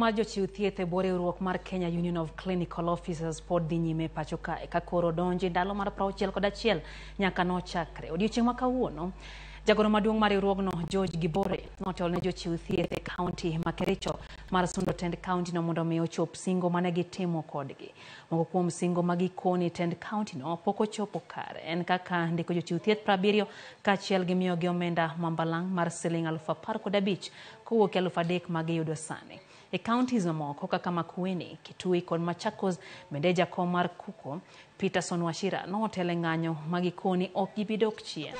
Mar jochiw thieth e bwo riwruok mar Kenya Union of Clinical Officers pod dhi nyime pacho kae ka koro donjo e ndalo mar 61 nyaka nochakre. Odiochieng' ma kawuono, jagoro maduong' mar riwruogno George Gibore notelo ne jochiw thieth e kaunti ma Kericho mar sundo tend kaunti no mondo mi ochop singo mane gitimo kodgi. Moko kuom singo ma gikoni tend kaunti no pok ochopo kare en kaka ndiko jochiw thieth 70 kaachiel gi miyogi omenda ma mbalang' mar siling 15,000 kowuok e 3,000 ma giyudo sani. E counties mamoko kaka Makueni, Kitui kod Machakos bende jakom mar KUCO Peterson Wachira notelo e ng'anyo ma gikoni ok gibi dok chien.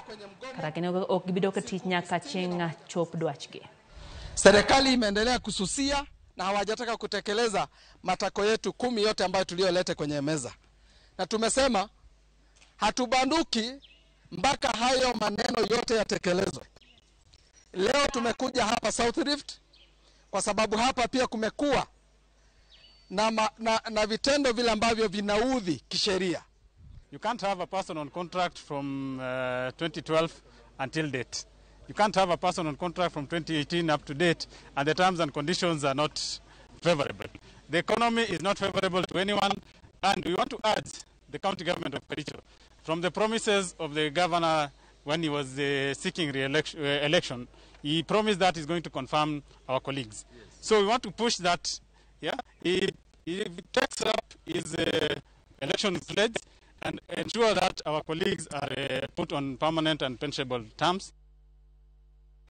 Kata kendo ok gibi dok e tich nyaka chieng' chop dwachgi. Serikali imeendelea kususia na hawajataka kutekeleza matako yetu 10 yote ambayo tuliyoleta kwenye meza, na tumesema hatubanduki mpaka hayo maneno yote yatekelezwe. Leo tumekuja hapa South Rift kwa sababu hapa pia kumekuwa na vitendo vile ambavyo vinaudhi kisheria. You can't have a person on contract from 2012 until date. You can't have a person on contract from 2018 up to date, and the terms and conditions are not favorable. The economy is not favorable to anyone, and we want to urge the county government of Kericho, from the promises of the governor when he was seeking election, he promised that he's going to confirm our colleagues. So we want to push that. Yeah, he takes up his election pledge and ensure that our colleagues are put on permanent and pensionable terms.